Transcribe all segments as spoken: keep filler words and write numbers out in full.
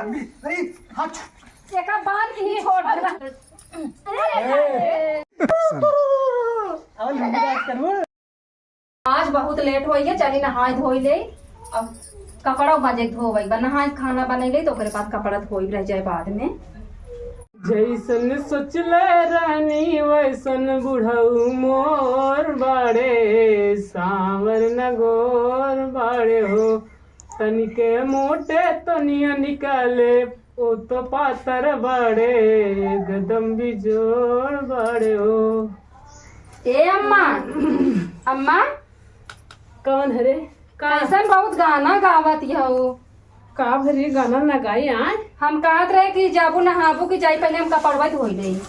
अरे, हाथ। एका बांध के ही छोड़ दे। अरे, अरे, अरे। और हिंदी बात करबो? आज बहुत लेट होइ गया, चली नहाए धोई ले। अब कपड़ा बाजे धोवई बा, नहाए खाना बनई ले, तो ओकरे बाद कपड़ा धोई रह जाए बाद में। जैसन सोचले रहनी वैसन बुढ़ऊ मोर बाड़े, सांवर न गोर बाड़े हो। तनिके मोटे तनिया निकाले, ओ तो पातर बाड़े, गदम बिजोड़ बाड़े हो। ए अम्मा, अम्मा, कौन हरे? का? कैसन बहुत गाना गावत हऊ? का भरी गाना ना गाई आए? हम कहत रहे कि जाबू नहाबू कि जाई पहले हम कपड़वा धोई लेई।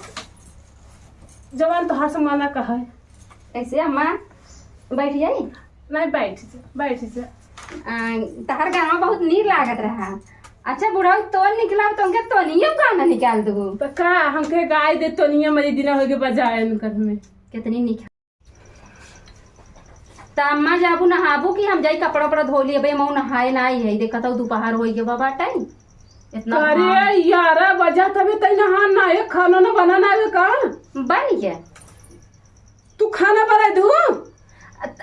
जवान तोहार से माना कहा है। कैसे अम्मा? बैठ जाई? नहीं, बैठ जा, बैठ जा। आ, तहार गाना बहुत नीक लागत रहा। अच्छा बुढ़ऊ, तो निकला, तुमके तोनियो गाना निकाल दू। तो का, हमके गाय दे तोनिया मरी दिना होके बजाए उनकर हमें। कितनी नीक। त अम्मा जाबू नहाबू कि हम जाई कपड़ा उपड़ा धो लिए? अबे मऊ नहाए ना आई है, देखत हऊ दोपहर होई गए बा बाटे। इतना अरे घाम। ग्यारह बजा तबे तई नहा ना है, खाना ना बना ना है का? बन गया। तू खाना बनाए दू?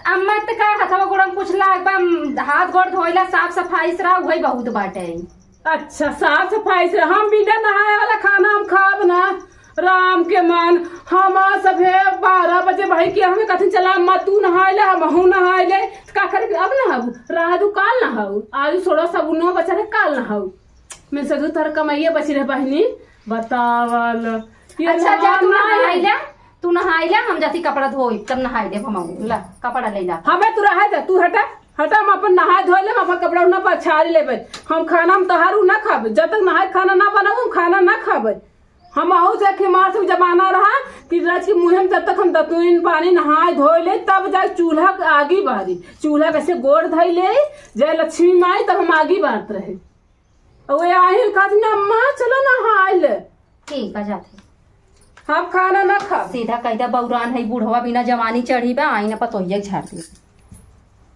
अम्मा त का हथवा गोड़म कुछ ला, एकदम हाथ गोड़ धोइला, साफ सफाई से रहा, वही बहुत बाटे। अच्छा, साफ सफाई से। हम बिना नहाए वाला खाना हम खाब ना। राम के मान, हम सभे बारह बजे भाई के हमें कथिन चला अम्मा तू नहाए ले, हमहू नहाए ले। त का करे अब नहाबू? रहा दू काल नहाऊ। आज सोलह सबुनो बचा रहे, काल नहाऊ। मैं सजू तोहर कमाइए बची रहे बहिनी, बतावल। ये अच्छा, जा तू ना नहाई ले, तू नहाई ले, हम जाती कपड़ा धोई, तब नहाई ले हम। ला, कपड़ा ले ला। हमें तू रहे दे, तू हटा, हटा, हम अपन नहाए धोए ले, हम अपन कपड़ा उन्ना पर छाड़ी लेबे। हम खाना हम तहारू ना खाबे, जब तक नहाए खाना ना बनाऊ, हम खाना ना खाबे। हम आहू से के मार से जमाना रहा कि रच के मुँह में जब तक हम दतुइन पानी नहाए धोए ले, तब जाके चूल्हा के आगी बारी। चूल्हा कैसे गोड़ धई ले, जय लक्ष्मी माई, तब हम आगी बारत रहे। अउर ये आहिल कहत ना, "अम्मा, चलो नहाए ले।" ठीक बा, जाते। हम खाना ना खाब। सीधा कह दे, "बौरान है बुढ़वा, बिना जवानी चढ़ी बा, आई ना पतोहिया के झाड़ दी।"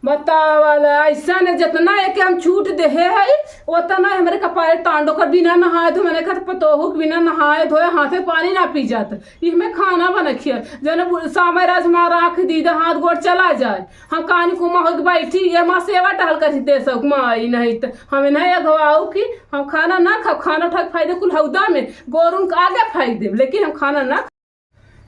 बतावा ला, ऐसा ने जितना एके हम छूट देहे है, उतना हमरे कपारे टांडो कर बिना नहाए धोए, मने कहत पतोहू के बिना नहाए धोए हाथे पानी ना पी जात। ई हमें खाना बना खिया, जने बु-, सामय राज मार आँख दी दे, हाथ गोड़ चला जाए। हम कहानी कुमा होके बैठी, ये माँ सेवा टहल कर दे सक माई, नहीं त हमें नहीं अगवाऊ कि हम खाना ना खाब, खाना उठा के फेंक दे कुल हौदा में, गोरुन के आगे फेंक देब, लेकिन हम खाना ना खाब।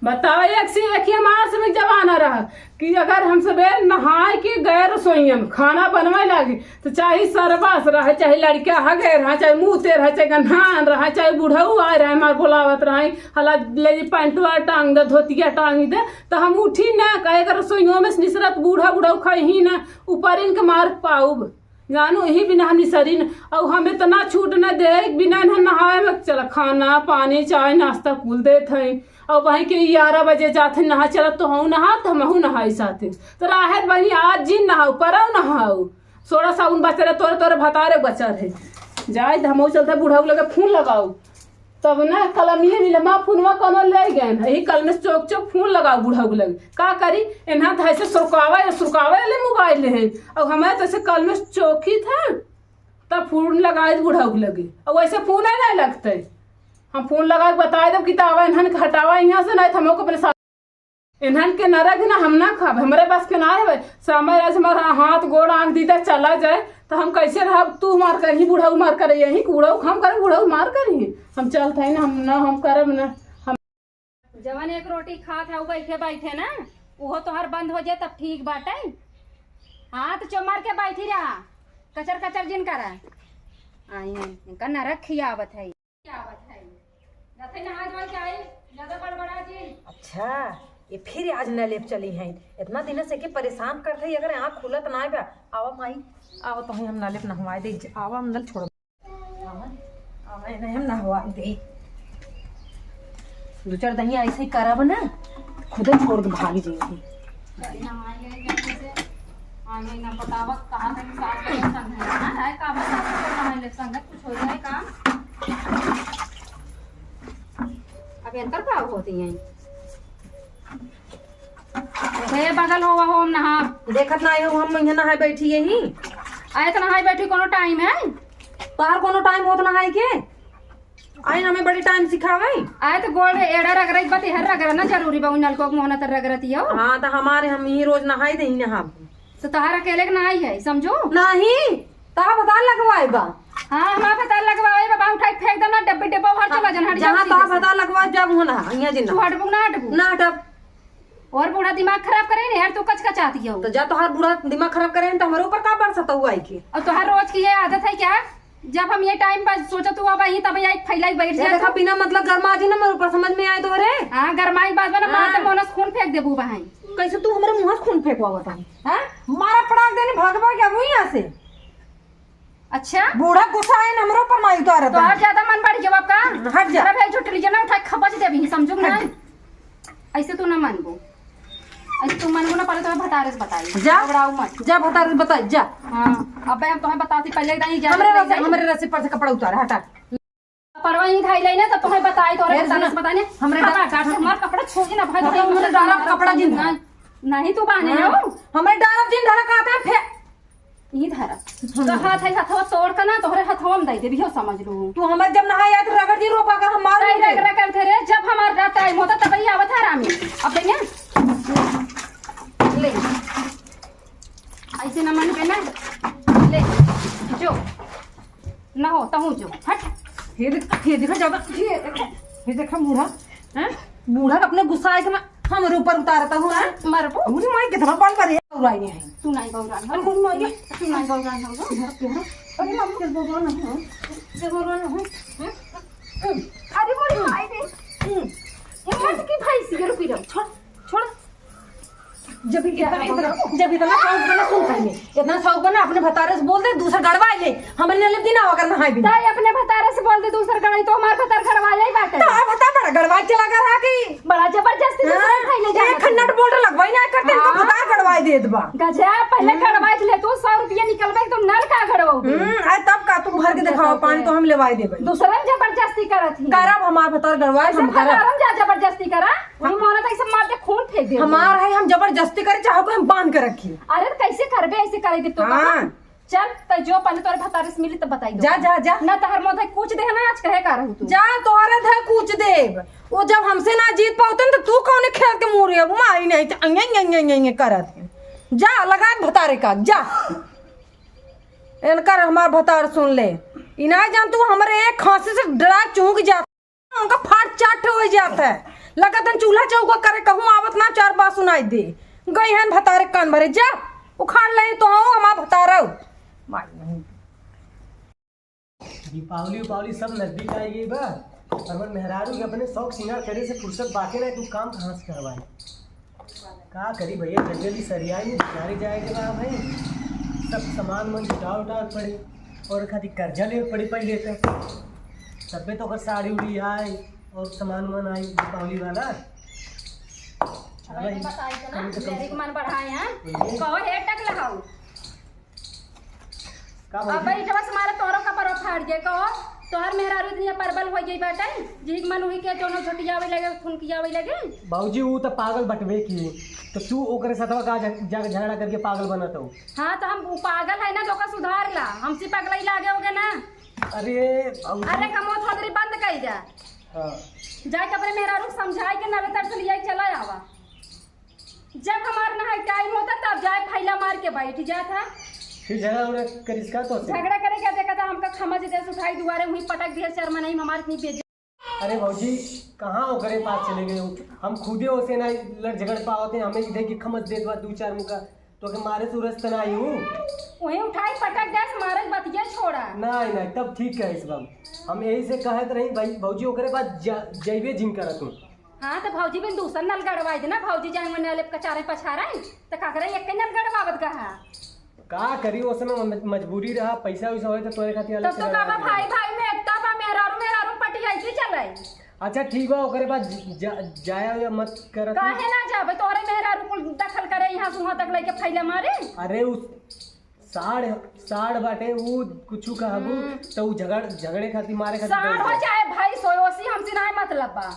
बताओ, एक से एक ही हमार समय जमाना रहा कि अगर हम सबे नहाए के गए रसोइया में खाना बनवे लागे, तो चाहे सरबस रहे, चाहे लड़का हगे रहा, चाहे मुँह ते रहा, चाहे गन्हान रहा, चाहे बुढ़ऊ आए रहे, हमार बोलावत रहे, हला ले जी पैंटवा टांग दे, धोतिया टांग दे, तो हम उठी ना, कहे कर रसोइयों में से निसरत बूढ़ा बुढ़ऊ खाई ही ना, ऊपर इनके मार पाउब। जानू, यही बिना हम निसरी न, अउ हम इतना छूट न दे, बिना इन्हें नहाए में चला खाना, पानी, चाय, नाश्ता कुल देत हई। अउ वहीं के ग्यारह बजे जात हई नहा, चला तो हूँ नहा, तो हमहू नहाई साथे। तो राहत बनी आज जिन नहाऊ, परऊ नहाऊ। सोड़ा साबुन बचल है, तोरे, तोरे भतारे बचल है। जाए तो हमहू चलते बुढ़ऊ लगे फोन लगाऊ। तब ना कलमिये मिले, माँ फोनवा कौनो ले गए हैं। यही कलमे से चौक चौक फोन लगाओ बुढ़ऊ के लगे। का करी? एन्हा धाई से सुरकावे, सुरकावे ले मोबाइल है। अब हमारे तो ऐसे कलमे से चौकी था, तब फोन लगाए बुढ़ऊ के लगे। अब वैसे फोन ही नहीं लगते। हम फोन लगा के बताए देब कि तावा एन्हन के हटावा यहाँ से, नहीं तो हमको अपने साथ इन्हन के नरक ना हम ना खाब, हमरे बस के ना हवे। समय आज हमारा हाथ गोड़ आँख दीदा चला जाए, तो हम कैसे रहब? तू मार करही, बुढ़ऊ मार करे, यही बुढ़ऊ हम करे, बुढ़ऊ मार करही। हम चलत हई ना, हम ना, हम करब ना। हम जवन एक रोटी खात है, उ बैठे बैठे ना, उहो तोहर बंद हो जाए, तब ठीक बाटे। हाथ चो मार के बैठी रहा, कचर कचर जिन करा। आई हैं, इनका नरक खियावत है। क्या बात है? जाते नहा धोए के आई, ज्यादा बड़बड़ा जी। अच्छा, ये फिर आज नलेप चली हैं। इतना दिन से के परेशान करत है, अगर आँख खुलत ना बा। आवा माई, आवा तो हम नलेप नहवाए दे। आवा, हम नल छोड़। आवा, आवा, इन्हें हम नहवाए दे। दो चार दहिया ऐसे ही करब ना, खुदे छोड़ के भाग जाएगी। आगे ना पटावा, कहाँ तक सास के संग है, ना है काम, सास के संग है, संग कुछ हो जाए काम। अब एनकर का होती है? हे बगल हो, हो हम नहा। देखत ना हो, हम यहाँ नहाए बैठी यही। आए तो नहाए बैठी, कोनो टाइम है? तोहार कोनो टाइम होत ना है के? आई हमें बड़ी टाइम सिखावे। आए तो गोड़ एड़ा रगड़त बा, तेहर रगड़ा ना जरूरी बा, उ नलको के मुँह ना तर रगड़त हियो। हाँ, तो हमारे हम ही रोज नहाई दे ही नहाब। तो तोहार अकेले के नहाई है, समझू? नहीं, तोहार भतार लगवाए बा। हाँ, हमार भतार लगवाए बा, उठाई फेंक दे ना, डब्बे डब्बा भर चला जन, हट जाओ जहाँ सीधे तोहार से। भतार लगवाए जब हो ना, यहाँ जिन तू ना। हटबू ना हटबू? ना हटब। और बूढ़ा दिमाग खराब करे ने यार, तू कचकचात हियो। तो जा, तोहार बूढ़ा दिमाग खराब करे हैं, तो हमारे ऊपर का बरसत हुआ है कि? और तोहार रोज की ये आदत है क्या? जब हम ये टाइम पर सोचत हुआ भाई, तब ये फैलाई बैठ ये जाए देखा, तो। बिना मतलब गरमा जी ना मेरे ऊपर, समझ में आए तो रे। हाँ, गरमाई बात बना, मार हाँ। दे मोनस खून फेंक देबू बहाई। कैसे तू हमारे मुँह से खून फेंकवा बताई? हाँ? मारा पड़ाक देने, भागवा क्या वो यहाँ से? अच्छा? बूढ़ा गुस्सा है ना, हमरो पर माई उतारत तो है। और ज्यादा मन बढ़ गया आपका। हट जा। अरे भाई, झूठ लीजिए ना, उठा के खपच देबी, समझो कि हट। नहीं? ऐसे तू ना मानबो, ऐसे तू मानबो ना, पहले तुम्हें भतारे से बताई। जा। घबराओ मत। जा भतारे से बताई, जा। हाँ, अब हम तुम्हें बताती, पहले नहीं जा, हमरे रस्ते, नहीं। हमरे रस्ते पर से कपड़ा उतार, हटा। कपड़वा ही धाई लेने, तो तुम्हें बताई, तोरे फिर भतारे सुना, से बताने। हमरे कपड़ा डा-, काट से हमार कपड़ा छोड़ के ना, भाई, हमरे, तो हमरे डारा कपड़ा जिन नहीं, नहीं तू बांधे हाँ। हो। हमरे डारा जिन धरा कहते हैं, फिर ई धरा। हम्म। तो हाथ है, हथवा तोड़ के ना, तोहरे हथवा में दे देबी, हो समझ लू। तू हमार जब नहाए आए तो रगड़ दी रोपा का, हम मार नहीं देंगे। रगड़ा करते रे, जब हमार रात टाइम होता तब ही आवत है रामी। अब भैया, ले। ऐसे ना मन के ना, ले, जो। ना हो, तहूँ जो, हट। ये देख, ये देखा ज्यादा, ये, ये देखा बूढ़ा, हैं? बूढ़ा अपने गुस्सा आए के ना हमरे ऊपर उतारता हूँ, हैं? मरबो। पूरी माई कितना बल भरे बउराई है। तू नहीं बउरान हो। अरे, बउरान हो। तू नहीं बउरान हो। अरे, मामी, किस बउरान हो? किस बउरान हो? हम्म? अरे, मोरी माई रे। हम्म। ये मत की भाई, सिगरेट पी रहा। छोड़, छोड़। जब इतना, इतना, जब इतना शौक बना, सुन पहले, इतना शौक बना, अपने भतारे से बोल दे, दूसर गड़वा ले, हमरे नाले दिन आवा कर नहाए बिना। ताई अपने भतारे से बोल दे, दूसर गड़वाई तो हमार भतार गड़वा ले बाटे। तो भतार बड़ा गड़वा चला कर आ गई। बड़ा जबरदस्ती से हाँ, खाई ले जाना एक खन्नट बोल लगवाई ना करते, इनको हाँ। भतार गड़वाई देत बा। गजा, पहले हम्म। गड़वाई ले, तू सौ रुपया निकलबे, तो नल का गड़वाओगे? हम्म, अरे तब का, तुम भर के दिखाओ, पानी तो हम लेवाई देबे। दूसरा जबरदस्ती करत ही। करब हमार भतार गड़वाई, हम करब। करब जा जबरदस्ती करा। वही मोहलत ऐसे मार के खून फेंक दे। हमार है, हम जबरदस्ती करे, चाहो तो हम बांध के रखी। अरे, तो कैसे करबे, ऐसे करे दे तो हाँ। कहा? चल, तो जो पहले तोरे भतारे से मिली, तब बताई दो। जा, जा, जा। ना तोहर मोधे कूच दे ना, आज कहे का रहू तू? जा, तोहरे धे कूच देब। वो जब हमसे ना जीत पावते न, तो तू कौने खेल के मोरे अब माई नहीं, तो अंगे, अंगे, अंगे, अंगे करत है। जा, लगा भतारे का, जा। इनकर हमार भतार सुन ले। ई ना जान तू हमरे एक खांसी से डरा चूक जा। उनका फाट चाट हो जात है। लगत हन चूल्हा चौका करे, कहूँ आवत ना, चार बात सुनाई दे। गई हन भतारे कान भरे, जा उखाड़ ले तो हूँ हमार भतारव। माई नहीं। दीपावली उपावली सब नजदीक आ गई बा, और मन मेहरारू के अपने शौक सिंगार करे से फुर्सत बाटे ना, तू काम कहाँ से करवाए? का करी भैया, जल्दी जल्दी सरियाई में बाजारे जाए के बा भाई, सब सामान मन जुटावे उटावे पड़े, और खातिर कर्जा लेवे पड़ी पहले तो, तबे तो ओकर साड़ी उड़ी आई और सामान वामान आई दीपावली वाला। चलो, अरे बताई तो ना, कम से कम मेरी के मन बढ़ाए हैं। बोलिए। कहो हे टक लगाऊ। का अब भौजी? इठवा से मारे तोरो कपड़वा फाड़ गए, कहो, तोहर मेहरारू इतनी परबल हो गई बाटे, जिहिक मन उही के दोनों झटियावे लगे, खुनकियावे लगे। भौजी, ऊ तो पागल बटवे की, तो तू ओकरे साथवा का झ-, जा-, झगड़ा करके पागल बनत हो? हाँ, तो हम ऊ पागल है ना, तो ओका सुधार ला, हमसे पगलई लागे होगे ना। अरे भौजी। अरे कमो थोड़ी बंद कई जा। हाँ। जाके अपने मेहरारू को समझाए के नवे तर से लिया चला आवा। जब हमार नहाई टाइम होता तब जाए फैला मार के बैठ जात है। फिर झगड़ा उगड़ा करिस का तो से? झगड़ा करे क्या देखा था, हमका खमच दे उठाई दुआरे वहीं पटक दिया शर्मा नहीं हमार इतनी बेइज्जती। अरे भौजी, कहाँ ओकरे पास चले गए हो? हम खुदे ओसे ना लड़ झगड़ पावत हैं, हमें इधर की खमच देत बा दू चार मुका, तो के मारे सूरज त ना आई हूँ। वहीं उठाई पटक दे मारे बतिया छोड़ा। नहीं नहीं, तब ठीक है इस बार। हम यही से कहत रही भाई भौजी ओकरे पास जा, जइबे जिन करत हूँ। हाँ, तो भौजी बिन दूसर नल गड़वाई देना, भौजी जाए नल कचारे पछारे, तो का करे, एक नल गड़वावत कहा। का करी, उस समय मज-, मजबूरी रहा, पैसा वैसा होए तो तोरे खातिर अलग तो से तो का बा, गड़वाई भाई, भाई में एकता बा, मेहरारू, मेहरारू पटियाई की चले। अच्छा ठीक बा, ओकरे बाद ज-, जा, जाया या मत करत। काहे ना जाबे, तोरे मेहरारू कुल दखल करे, यहाँ से वहाँ तक लेके फैले मारे। अरे उस साढ़, साढ़ बाटे, ऊ कुछु कहबू हम्म। तो ऊ झगड़, झगड़े खातिर, मारे खातिर साढ़ बैठ हो जाए। चाहे भाई सोयोसी, हमसे ना मतलब बा।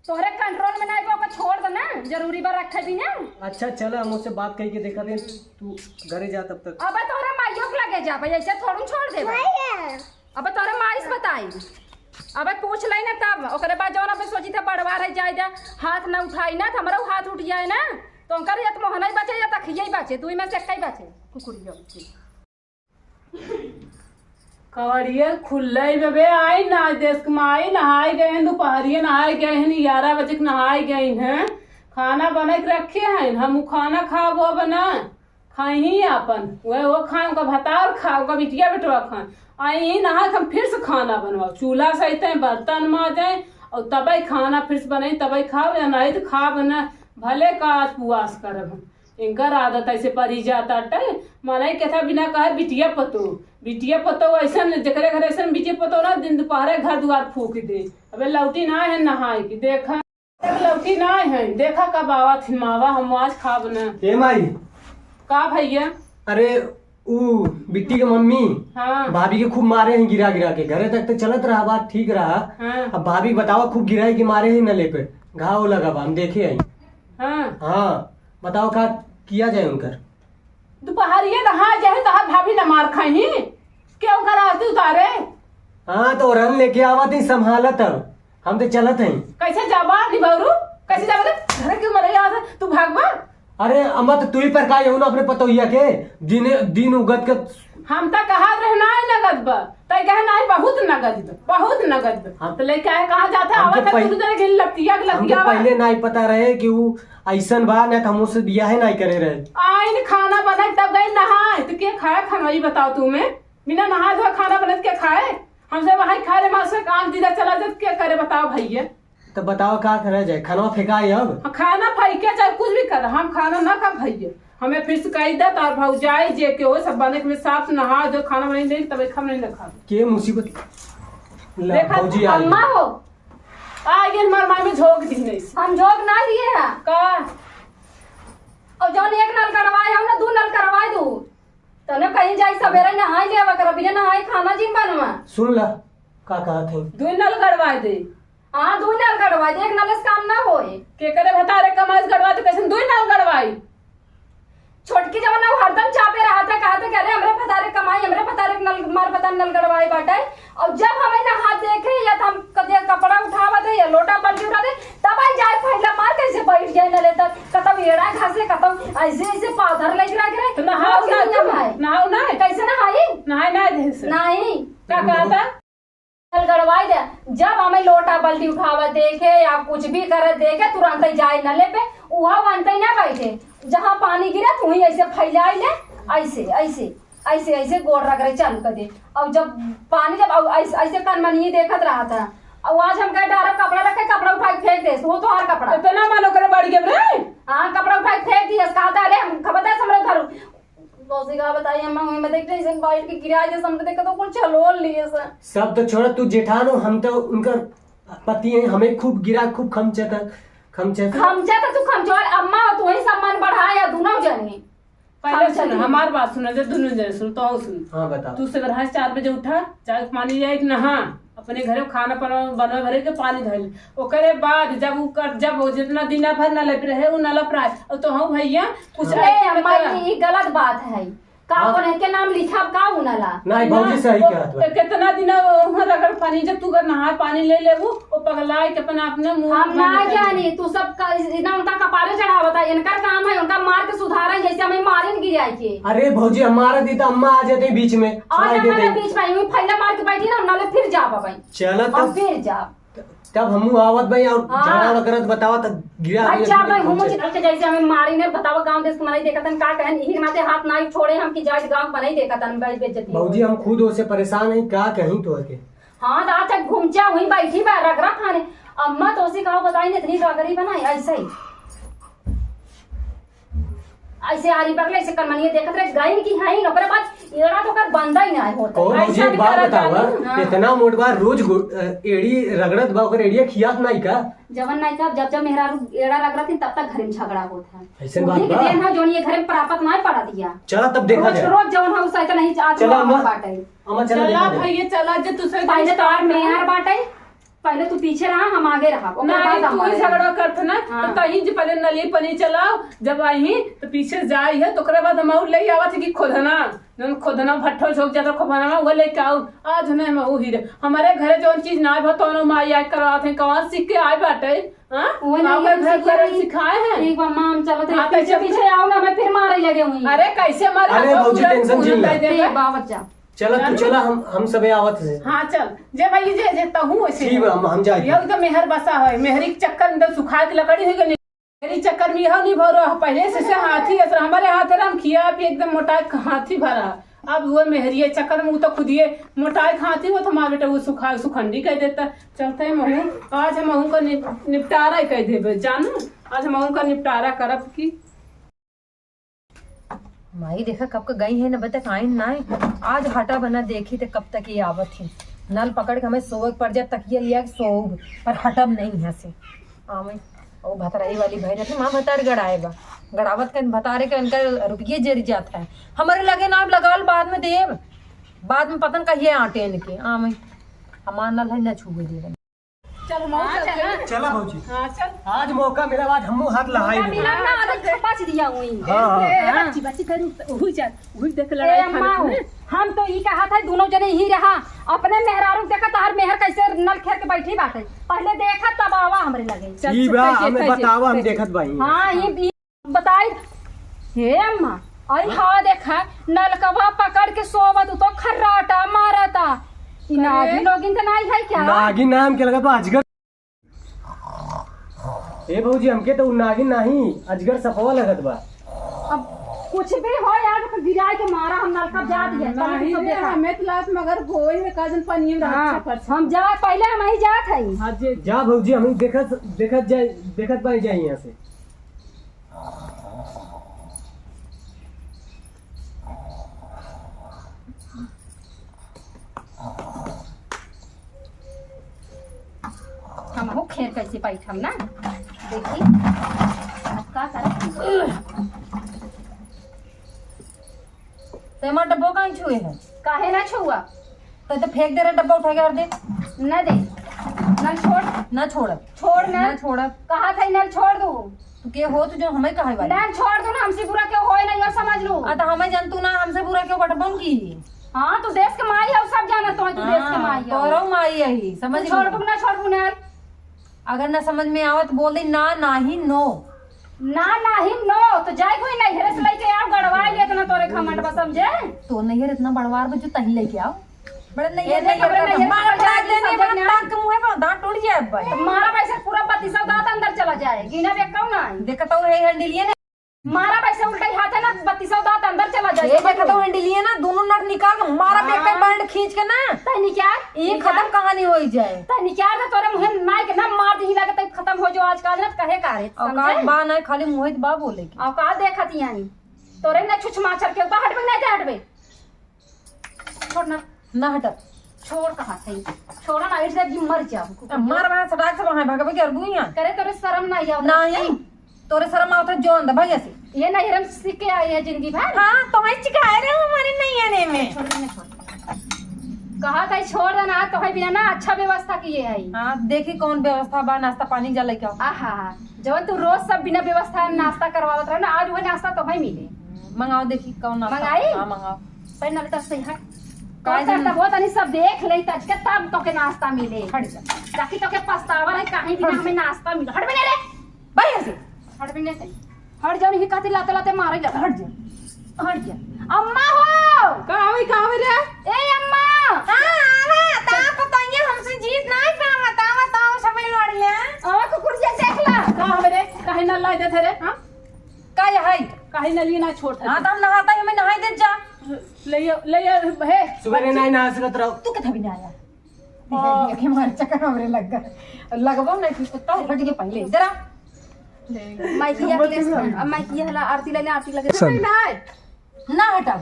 तोहरे कंट्रोल में नहीं बा, ओके छोड़ दे ना, जरूरी बा रखे भी ना। अच्छा चला, हम उससे बात करके देखा दे, तू घरे जा तब तक। अब तोहरे माइयों के लगे जा भाई, ऐसे थोड़ू छोड़ दे। भैया। अब तोरे माई से बताई, अब पूछ लई ना तब, ओकरे बाद जौन अब सोची थे बड़वा रह जाए दे, हाथ ना उठाई ना, तो हमारा हाथ उठ जाए ना, तो उनकर या तो मोहना ही बचे या तो अखिया ही बचे, दुई में से एक ही बचे। कुकुरिया। कवड़िया खुल्लई में बे, आई ना, देश के माई नहाए गए हैं, दोपहरिया नहाए गए हैं, ग्यारह बजे के नहाए गए हैं, खाना बना के रखे हैं, हम उ खाना खाबो अब ना, खाई ही आपन, वह वो खाए, उनका भतार खाए, उनका बिटिया बेटवा खाए, आई ही नहा के हम फिर से खाना बनवाओ, चूल्हा सहित बर्तन माजे और तबे खाना फिर से बने, तबे खाओ, या नहीं तो खाब ना, भले का आज पुआस करब हम। इनकर आदत ऐसे परी जाता टे, मनई के था बिना कहे बिटिया पतो, बिटिया पतो ऐसन, जेकरे घर ऐसन बिटिया पतो ना, दिन दोपहरे घर दुआर फूक दे। अबे लौटी ना है नहाए की, देखा, लौटी ना है, देखा कब आवत ही मावा, हम आज खाब ना। ए माई। का भैया? अरे, ऊ बिट्टी के मम्मी हाँ। भाभी के खूब मारे हैं गिरा गिरा के, घरे तक तो चलत रहा, बात ठीक रहा। हाँ। अब भाभी बतावा, खूब गिराई के मारे हैं नले पे, घाव लगा बा, हम देखे आई। हाँ। हाँ, बताओ का किया जाए उनकर? दोपहरिया नहा जाए तो हाथ भाभी न मार खाई, क्यों कर आरती उतारे? हाँ, तो रन लेके आवा ती संभालत, हम तो चलत हई। कैसे जाबा निभौरू? कैसे जाबा रे? घर के मरे याद है, तू भागबा? अरे अम्मा, तो तू ही पर का यहू ना अपने पतोहिया के दिन, दिन उगत के। हम तो कहा रहे ना ही लगत बा, तै कहे ना ही बहुत नगद बा, बहुत नगद बा। हाँ। तो लेके आए कहाँ जाता है? हमके आवत है पह-, तू तो गिन लतिया के हमके लतिया बा। पहले ना ही पता रहे कि वो ऐसन बा, ना तो हम उससे बियाहे ना ही करे रहे। आइन खाना बनाए तब गई नहाए, तो के खाए खाना, ये बताओ तू में? बिना नहाए धोए खाना बनत के खाए? हमसे वहां खा ले, मार से काम दीदा चला जात, के करे बताओ भैया? तो बताओ का करा जाए, खाना फेंकाए अब? हाँ, खाना फेंके चाहे कुछ भी कर, हम खाना ना खा भैया। हमें फिर से कही दे, तार भौजाई जे के हो, सब बने के साफ नहा जो खाना बनाई दे, तब हम नहीं ना खा। के मुसीबत? ला, देखा, भौजी आ गई। अम्मा हो, आ गए हमार माई में झोंक दी नहीं। हम झोंक ना दिए हैं। का? और जौन एक नल गड़वाए, हम ना दू नल करवाए दू। तने कहीं जाई सबेरे नहाई लेवा कर, बिना नहाई खाना जिन बनवा। सुन ला, का कहत है? दुई नल गड़वाए दे। हाँ, दुई नल गड़वाए दे, एक नल से काम ना होए। के करे भतारे कमाई से गड़वाए तो कैसे दुई नल गड़वाई? छोटकी जवन ना हरदम चापे रहत है, कहत है कि अरे हमरे भतारे कमाई, हमरे भतारे के नल, मार पता नल गड़वाए बाटे। और जब हमें नहा देखे या तो हम कदे कपड़ा उठावा दे या लोटा बाल्टी उठा दे, तब आई जाए पहला मार कैसे बैठ जाए नले तक, कतौ एड़ा घासे, कतौ ऐसे ऐसे पाउडर लग रहा है। तो नहाओ ना, नहाए। नहाओ ना। कैसे नहाई? नहाए ना ढंग से। नहीं। का कहता? नल गड़वाई दे। जब हमें लोटा बाल्टी उठावा देखे या कुछ भी करे देखे, तुरंत ही जाए नले पे, उहा वनते ना बैठे, जहाँ पानी गिरत वहीं ऐसे फैलाई ले, ऐसे ऐसे ऐसे ऐसे गोड़ रगड़े चालू कर दे। और जब पानी जब, और ऐसे ऐसे कनमनिए देखत रहा था, और आज हम कहे डारा कपड़ा रखे, कपड़ा उठा के फेंक दे, वो तोहार कपड़ा। इतना मानो करे बाड़ी के रे। हाँ, कपड़ा उठा के फेंक दिया, कहा था अरे हम खबर है हमरे घर। मौसी का बताई अम्मा, वहीं में देख जैसे बैठ के गिरा जैसे हमने देखा तो कुल छलोल लिए से। सब तो छोड़ा, तू जेठान हो, हम तो उनकर पति हैं, हमें खूब गिरा, खूब खमचत, खमचत। खमचत तू खमचोर, अम्मा तू ही सम्मान बढ़ाया दोनों जने। पहले खमचत सुन, ही। हमार बात सुन, जब दोनों जने सुन तो आओ सुन। हाँ, बताओ। तू सवेरे चार बजे उठा, चाय पानी ले आए, नहा, अपने घरे खाना पना-, बनवा भरे के पानी धइल। ओकरे बाद जब उ कर, जब वो जितना दिन भर नलप रहे, उ नलप रहा। और तो हाँ भैया, कुछ ए, ऐसे अम्मा, बता। ये गलत बात है। का हाँ। बोले के नाम लिखा, का उनला? नहीं, भौजी सही तो कहत बा। कितना दिन वहाँ रगड़ पानी, जब तू अगर नहा पानी ले लेबू, वो पगलाए के अपना, अपने मुंह हम में ना निकल जानी, तू सब का, इतना उनका कपारे चढ़ावता, इनका काम है, उनका मार के सुधारा, जैसे हमें मारे न गिराए के। अरे भौजी, हम मारा दी तो अम्मा आ जाते बीच में, और छुड़ाई अम्मा देते। के बीच में, यूं फैला मार के बैठी ना, हम नाले फिर जा पाबे। चला हम तब। फिर जा। तब हमहू आवत भाई और हाँ। झगड़ा वगैरह तो बतावा तो गिरा दिया अच्छा, तुमने भाई, हम हमसे। चल के जैसे हमें मारी ने बतावा, गांव देश के मनई देखत हन, का कहन, इही के नाते हाथ नाई छोड़े हम कि जाए गांव के मनई देखत हन, भाई बेइज्जती भौजी, होई। हम खुद ओसे परेशान हई, का कहीं तो के। हाँ, तो आज तक घुमचा हुई बैठी बा, रगड़ा खाने। अम्मा तो उसी कहा बताई ने इतनी रगड़ी बनाई, ऐसे ही। ऐसे आरी पकड़े, ऐसे कनमनिया देखत रहे, गाइन की हाइन, ओकरे बाद एड़ा तो ओकर बंदा ही ना होता। ओ, ऐसा भौजी, एक भी बात करत बतावा, जानी। हाँ। इतना मोट बा, रोज गो-, अ, एड़ी रगड़त बा, ओकर एड़िया खियात नाई का? जवन नाई का, जब जब मेहरारू एड़ा रगड़त ही, तब तक घर में झगड़ा होत है। ऐसन बात उन्हीं के बा? देन है, जोन ये घर में प्रापत ना पड़ा दिया। चला तब देखा रोज, जाए। रोज जवन है, उ साइकिल नहीं आज चला अम्मा, बाटे। अम्मा, चला चला देखा जाए। भैया, चला जे तू से पहले तो आर मेहर बाटे। पहले तू पीछे रहा, हम आगे रहा, ओकरे बाद हम आगे रहा। झगड़ा करत ना, हाँ। तो कहीं जे पहले नली पनी चलाओ, जब आई तो पीछे जाई है, तो ओकरे बाद हम और ले आवत है कि खोदना, जौन खोदना भट्ठो झोंक जाता खोदना, वो लेके आओ। आज नहीं हम वही रे, हमारे घरे जौन चीज ना भा तौनो माई आए करवात है, कहाँ सीख के आए बाटे, हाँ? वो नहीं, माँ के हम घर सीखे घर नहीं। सिखाए हैं। एक बार माँ हम चलत है, हाँ, पीछे कैसे पीछे आओ ना, हमें फिर मारे लगे हुई। अरे कैसे मारे? अरे हम भौजी, पूरा tension पूरा झेल ले। दे देबे। ए, बाबा जा। चला तू चला, हम, हम सबे आवत है। हाँ, चल। जे भाई, जे, जे तहूँ वैसे ठीक बा, हम, हम जाए। ये तो मेहर बसा है, मेहरी के चक्कर में तो सुखाए के लकड़ी हो गई। मेहरी चक्कर में यह नहीं भरो, पहले से, से हाथी ऐसा हमारे हाथ है, हम खिया पी एकदम मोटा हाथी भरा। अब वो मेहरिए चक्कर में वो तो खुदिए मोटाए के हाथी, वो तो हमार बेटा वो सुखा, सुखंडी कह देता। चलते हैं महू, आज हम महू का निप-, निपटारा ही कह देबे, जानू, आज हम महू का निपटारा करब की। माई देखा कब का गई है न, अबे तक आइन नाई। आज हटा बना देखी त कब तक ये आवत ही। नल पकड़ के हमें सोवे के पड़ जाए, तकिया लिया के सोऊब, पर हटब नहीं यहाँ से। आवे, ओ भतराई वाली भाई रहती, माँ भतार गड़ाए बा। गड़ावत के भतारे के इनका रुपये जरि जात है। हमरे लगे ना लगाल, बाद में देब, बाद में पता न कहिए आटे इनके। आवे, हमार नल है, न छुए देबे। चल, हम हाँ, चलते चला। हैं। चला भौजी। हाँ, चल। आज मौका मिला, आज हमहू हाथ लहाई मौका देबे। मिला ना, अलग खपाच दिया हुई। हाँ, हाँ। ए, हाँ। बच्ची, बच्ची, फिर हुई जा, हुई देख ए, लड़ाई अम्मा, खाने में। हम तो ई कहा था, दोनों जने ही रहा, अपने मेहरारू देखा, तहार मेहर कैसे नल खेर के बैठी बाटे। पहले देखा, तब आवा हमरे लगे। चल, ई चल, बा, चल, हमें चल, बतावा, हम चल, देखत बाई। हाँ, ई, ई बताई। हे अम्मा, आई हाँ, देखा, नलकवा पकड़ के सोवत, उ तो खर्राटा मारता। ई अरे। नागिन ओगिन त नाई है क्या? नागिन नाम के लगा बा अजगर। ए भौजी, हमके तो उ नागिन नाही, अजगर सफवा लगत बा। अब कुछ भी हो यार, तो गिराए के मारा हम नलका जा दिए, तब नहीं तो रे, देखा। हमें तो लात मगर गोई है, का जन पानी में हाँ, अच्छा फर्श। हम जा, पहले हम ही जात हई। हाँ, जे जा भौजी, हम देखत, देखत जाए, देखत बाई जाए यहाँ से। हमहू खेर कैसे बैठम ना, देखी अब का करब। ते हमार डब्बो काहे छुए है? काहे ना छुआ? तो, तो फेंक दे रहे डब्बा उठा के और दे। ना दे। नल छोड़। ना छोड़ब। छोड़ ना। ना छोड़ब। कहा था नल छोड़ दू। तू के हो, तू जो हमें कहे वाली? नल छोड़ दू ना, हमसे बुरा क्यों होए ना, यो समझ लू। आ, तो हमें जन तू ना, हमसे बुरा क्यों बटबम की? हाँ, तू देश के माई है, सब जाना तो है, तू देश के हाँ, माई है। तोरो माई है ही, समझ तू लू। छोड़बू ना, छोड़बू ना। अगर ना समझ में आवत बोल दे ना, नाही, no। ना, नाही, no, तो जाए कोई नहीं, हेरे से लेके आओ, गड़वाई ले इतना तोरे घमंड बा, समझे? तो नहीं हेरे इतना बड़वार बा जो तही लेके आओ। बड़ा नहीं ए, हेरे नहीं, लेके बड़ा आओ, नहीं हेरे मार से पड़ा लेके देने सब में जगह। ताक के मुंह पे दांत टूट जाए भाई। तो मारा वैसे पूरा बत्तीसों दांत अंदर चला जाए, गिना बे कौन है? देखा तो है हैंडलिए ने। मारा वैसे उल्टा ही हाथ है ना, बत्तीसों दांत अंदर चला जाए, ए, समझ देखा लो। तो हैंडलिए ना, दोनों नट निकाल के मारा बे हाँ। कई बैंड खींच के ना। तनी क्या? ये खत्म कहानी हो ही जाए। तनी क्या ना तोरे मुंह में नाई के ना मार दी लगे तब खत्म हो जो आज का आज ना कहे का रे, औकात समझे? बा ना, खाली मुंह ही बा बोले की। औकात देखत ही आई। तोरे ना छुछ माचर के ऊपर हटबे, नहीं ते हटबे। छोड़ ना। ना हटा। छोड़ कहा थे। छोड़ा ना, इधर भी मर जाओ। अब मार वहाँ सटाक से वहाँ भागबे के अरबू यहाँ। करे तोरे शर्म ना आया। नहीं। तोरे शर्म आवत है जो अंदर भाग ऐसे। ये नहीं, हम सीख के आए हैं जिंदगी भर। हाँ, तो मैं सिखाए रहे हो हमारे नहीं आने में। छोड़ दे, छोड़। कहा था छोड़ देना, तो है बिना ना अच्छा व्यवस्था किए है। हाँ, देखी कौन व्यवस्था बा, नाश्ता पानी जा लेके आओ। आहा, जब तू रोज सब बिना व्यवस्था नाश्ता करवावत रहे ना, आज वह नाश्ता तो है मिले। मंगाओ, देखी कौन नाश्ता। मंगाई? हाँ, मंगाओ। पहले नलता से है। काहे तब जन- तब वो तनी सब देख ले, तज के तब तो के नाश्ता मिले। हट जा। ताकि तो के पछतावा रहे, कहीं बिना हट जा। हमें नाश्ता मिले। हट बे रे। भाई ऐसे। हट बे रे। हट जाओ, नहीं कहते लाते लाते मारे लगा। हट जा। हट जा। अम्मा हो। का होई, का होई रे? ए अम्मा। हाँ, आवा, ता पतोइया हमसे जीत ना का बतावा, ता समय लड़ ले। आवा कुकुर जे देख ला। का होई रे? काहे ना लाई देते रे? हाँ? का ये है? काहे नलिए ना छोड़त है? हाँ, त हम नहाता ही, हमें नहाई दे जा। ले आ, ले आ, हे। सुबह नहीं नहा सकत रहो। तू कितना भी ना आया। आ। देखे मार चक्कर हमरे लग गए। लगबो नहीं कि कुत्ता हट के पहले इधर आ। माइकिया के लिए, अब माइकिया हला आरती लेने, आरती लगे। सुन। नहीं, नहीं। ना हटा।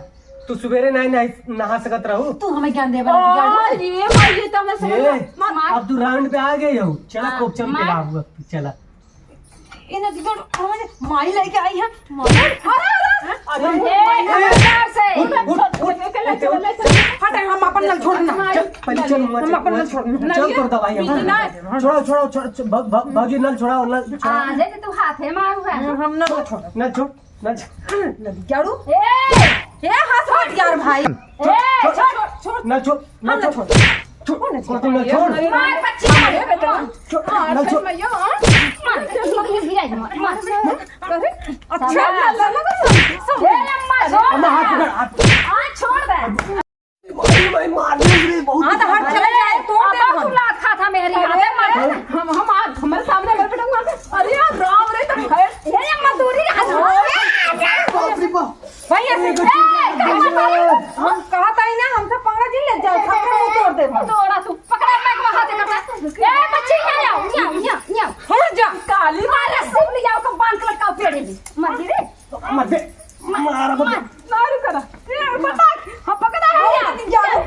तू सुबेरे नहीं, नहीं नहा सकत रहू। तू हमें ज्ञान देवे लगी, ज्ञान ओ, दे। ये भाई, ये तो मैं समझ ए, मा-, अब तू राउंड पे आ गए हो। चला, हाँ, कोप चल के मार। लाओ, अब तू चला। इन्हें तो माई लेके आई है। माई। अरे, अरे, अरे, ए, माई। खबरदार से। उठ, उठ, उठ, उठ, उठ। हट, हम अपन नल छोड़ ना। चल, पहले चल, मुआ, हम चल, अपन नल छोड़। चल, तोर दवाई हम। ना। छोड़ाओ, छोड़ाओ, छोड़, छोड़, भा-, भा-, भाजी नल छोड़ाओ, नल छोड़ाओ। आ, देख तू हाथे मारू है। हम नल छोड़। नल छोड़, नल छोड़। नल झाड़ू। ए, ए, हाथ हट यार भाई। ए, छोड़, छोड़, छोड़। नल छोड़, नल छोड़। छोड़, छोड़, नल छोड़। मार पच्ची मार। छोड़, नल छोड़। मार, मार, मार, मार। अरे, अच्छा, ए, अम्मा, छोड़। अम्मा, हाथ पकड़, हाथ। हाँ, छोड़ दे। भाई, भाई, मार दे रे, बहुत हाँ, तो हट, चला जाए, तोड़ दे अब हम। तू लात खाता मेरी, अरे, यहाँ पे मार। हम, हम आज हमारे सामने अगर बेटा मार दे। अरे यार, राम रे, तुम खैर। ये, ये मजदूरी है। बाप रे बाप। भाई, ऐसे ए, ए, हम कहा था ही ना, हमसे पंगा जिन ले जाओ, सबके मुंह तोड़ दे। तोड़ा तू, पकड़ा मैं वहां से करता। ए, बच्ची, यहाँ आओ, यहाँ, यहाँ, यहाँ। हट जा। काली मार, रस्सी ले जाओ, कब बांध के लटकाओ पेड़े में। मर गई रे। मत दे, मार, मत दे। मार करा। ए, बता, हम पकड़ा है।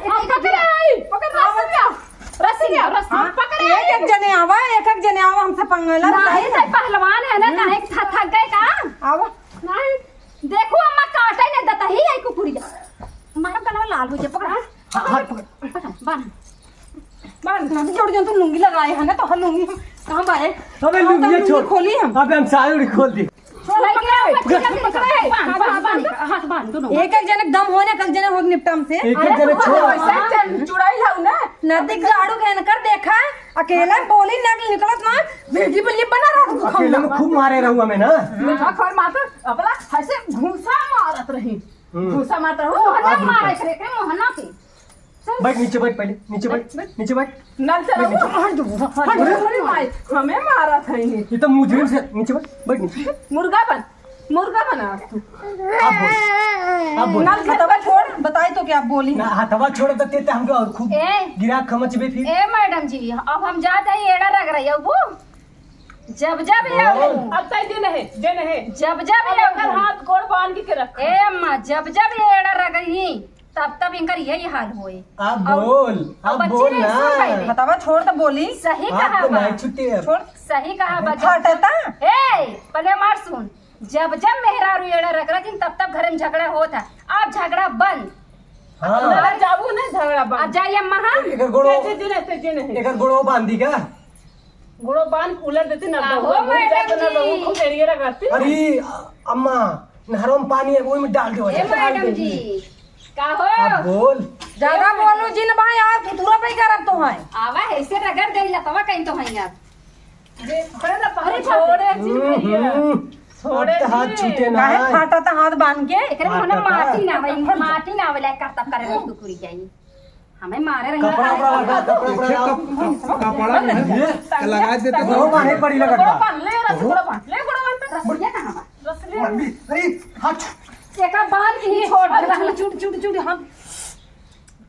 हम पकड़ा है। पकड़ा है, सब जाओ। रस्सी लिया, रस्सी हाँ, पकड़ा है। एक एक जने आवा, एक एक जने आवा, हमसे पंगा ला। नहीं, तो पहलवान है ना, हम्म। काहे थक, थक गए का? आवा। नहीं। देखो अम्मा, काटे ने दतही है कुकुरिया। मारो गलवा लाल हो जाए, पकड़ा। हाँ, हाथ पकड़। पकड़, बांध। बांध। ना भी जोड़ जो तू लुंगी लगाए है ना, तो हम लुंगी हम कहाँ बाए? अबे हम तो लुंगी लुंगी छोड़। खोली हम। अबे हम साड़ी उड़ी खोल दी। छोड़, पकड़, पकड़, पकड़, पकड़, पकड़, बांध, बांध, बांध, हाथ बांध दोनों। एक एक जने दम हो ना, एक एक जने हो निपटम से। एक एक अरे जने तो छोड़। वैसे चल, चुड़ैल हऊ ना। नदी झाड़ू के इनकर देखा, अकेला बोली ना निकलत ना, बेटी बल्ली बना रहा तू अकेले में खूब मारे रहू हमें ना। मीठा खर मातर, अपना हंसे घूसा मारत रही। हम्म। घूसा मारत रहू, मोहना अब मारे रुको। करे के, मोहना के। बैठ, नीचे बैठ, पहले नीचे बैठ, बैठ, बैठ। नीचे बैठ। नल से बैठ, रहू, नीचे। हट जो, हट जो, अरे, अरे माई, हमें मारा था इन्हें। ये तो मुजरिम से, नीचे बैठ, बैठ नीचे। मुर्गा बन, मुर्गा बना तू। आप बोल, आप बोल। नल से हथवा छोड़, बताई तो क्या बोली। ना, हथवा छोड़ देते तो हमको और खूब ए। गिरा खमचबे फिर। ए मैडम जी, अब हम जात है एड़ा रगड़ै, अब वो जब जब ये बोल। अब तय दिन है, दिन है। जब जब अब ये एकर हाथ गोड़ बांध के रख। ए अम्मा, जब जब ये एड़ा रगड़ही, तब तब इनकर यही हाल होए। अब और बोल, अब अब बच्ची बोल नहीं ना। सुन पाई। बतावा, छोड़ तो बोली। सही आप कहा तो बा। नहीं छुट्टी है। छोड़। सही कहा बा। फाटता। ए, पहले हमार सुन। जब जब मेहरारू एड़ा रगड़ा जिन, तब तब घर में झगड़ा होत है। अब झगड़ा बंद। हाँ। अब जाबू ना झगड़ा बंद। अब जाइए अम्मा, हाँ। एकर गोड़ो, तेजी दिन है, तेजी दिन है। एकर गोड़ो बांधी का? गोड़ो बांध उलट देती ना, आहो, बहू, मैडम जात ना जी। बहू, खूब एड़िए रगड़ती। अरे, अम्मा, नहरों में पानी है, वही में डाल दो। ए, मैडम जी, का हो? अब बोल। ज्यादा बोलो जिन भाई, यार, धुतुरा पे करत तो है। आवा, ऐसे रगड़ दे, लतवा कहीं तो है यार। अरे, अरे, छोड़े जी, हम्म, भैया। हम्म। छोड़े अब तो हाथ जी। छूटे ना। काहे फाटा था हाथ बांध के? एकरे मुंह में फाटा था। माटी ना आवे, माटी ना आवे, लायक करता करे कुकुरी जाई। हमें मारे रही। कपड़ा, कपड़ा, कपड़ा, कपड़ा, कपड़ा, कपड़ा, कपड़ा नहीं है। ये लगा देते गोड़ो बांधे पड़ी लगत बा। बांध ले, रस्सी गोड़ो बांध, ले गोड़ो बांध। रस्सिया कहाँ बा? रस्सी ले। अरे, हाथ। एका बांध के ही छोड़ दे। चुट, चुट, चुट, चुट, हम।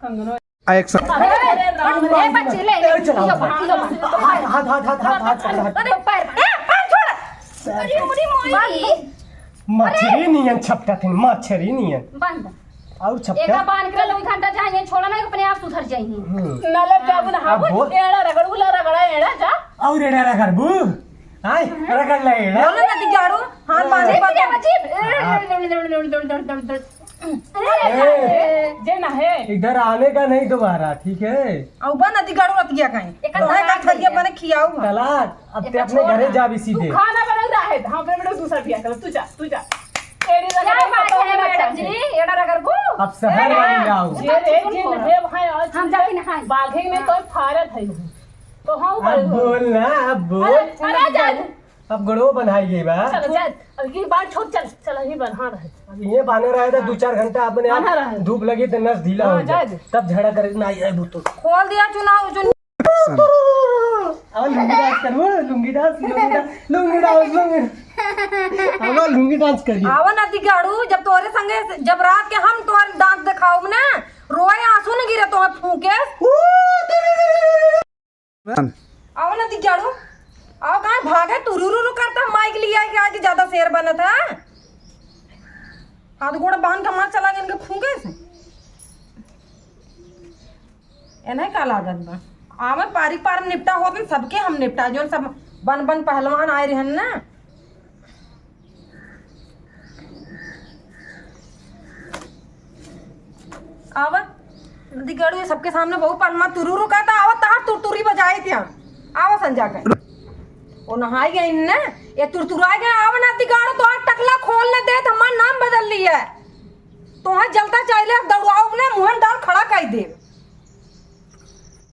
कंगनो। Action। अरे, अरे, राम, ए, राम, बच्चे, ले, ले, ए, चलाओ, यो चलाओ। बांध, यो बांध। हाथ, हाथ, हाथ। अरे, पैर, ए, पैर छोड़। अरे, अरे, मोरी। मछरी नियन छपटा थे, मछरी नियन। बांध। और छपटा? एका बांध के लो, घंटा जाए, ये छोड़ा ना, अपने आप सुधर जाई। हम्म। नलक जाबू ना, अब हाबू, बोल। एड़ा रगड़, उला रगड़ा, एड़ा जा। और एड़ा रगड़बू? आय, रगड़ ले एड़ा। बोलो ना, दिगाड़ू। हाथ बांधे, ए, बांधे। बच्ची। हाँ। अरे, ए, जे ना है। इधर आने का नहीं दोबारा, ठीक है? अउबा ना दिगाड़ू रतिया कहीं। एक तो है का तलाक थरिया दे। बने खियाऊ हम। तलाक। अब ते अपने घरे जाबी सीधे। तू खाना बना रहा है, हाँ, बेटा, दूसरा बियाह कर, तू जा, तू जा। एड़ी रगड़ क्या बात है, मैडम जी? एड़ा रगड़ बू? अब शहर वाली लाओ। ये रे, जिन है भाई, आज हम जाके नहाए। बाघे में तो फारत है। तो हाँ, अब बोल ना, अब बोल। अरे, अरे, जा। अब गोड़ो बन्हाई गई बा। चल, जा। अब ये बात छोड़, चल, चल, यहीं बन्हा रहे। अब ये बांधे रहे तो दो चार घंटा अपने आप बन्हा रहे। धूप लगी तो नस ढीला हाँ, हो जाए। जा। तब झगड़ा करे ना, ये बुतो। खोल दिया चुनाव, चुन- अब लुंगी डांस करबो, लुंगी डांस, लुंगी डांस, लुंगी डांस, लुंगी। अब लुंगी डांस करिए। आवा ना दिगाड़ू, जब तोरे संगे, जब रात के हम तोरे डांस दिखाऊब ना, रोए आंसू न गिरे तोहे फूंके। आओ ना दिगाड़ू, आओ, कहाँ भागे, तुरुरुरु करता, माइक लिया के आके ज्यादा शेर बनत है। हाथ गोड़ बांध के मार चला गए इनके फूंके से। एन्हें का लागत बा? आवे पारी पार निपटा होत, सबके हम निपटा, जोन सब बन बन पहलवान आए रहन ना, आवा, नदी गाड़ू, ये सबके सामने बहू पनमा तुरुरु कहता, आवा, तहार तुरतुरी बजाई थी हम। आवा, संजा के। ओ नहाई गई ने, ये तुरतुराई गई, आवा, नदी गाड़ू, तोहार टकला खोल न दे, हमार नाम बदल लिया। तोहार जलता चाहिले, दौड़ाऊ ने, मुहन डाल खड़ा कर दे।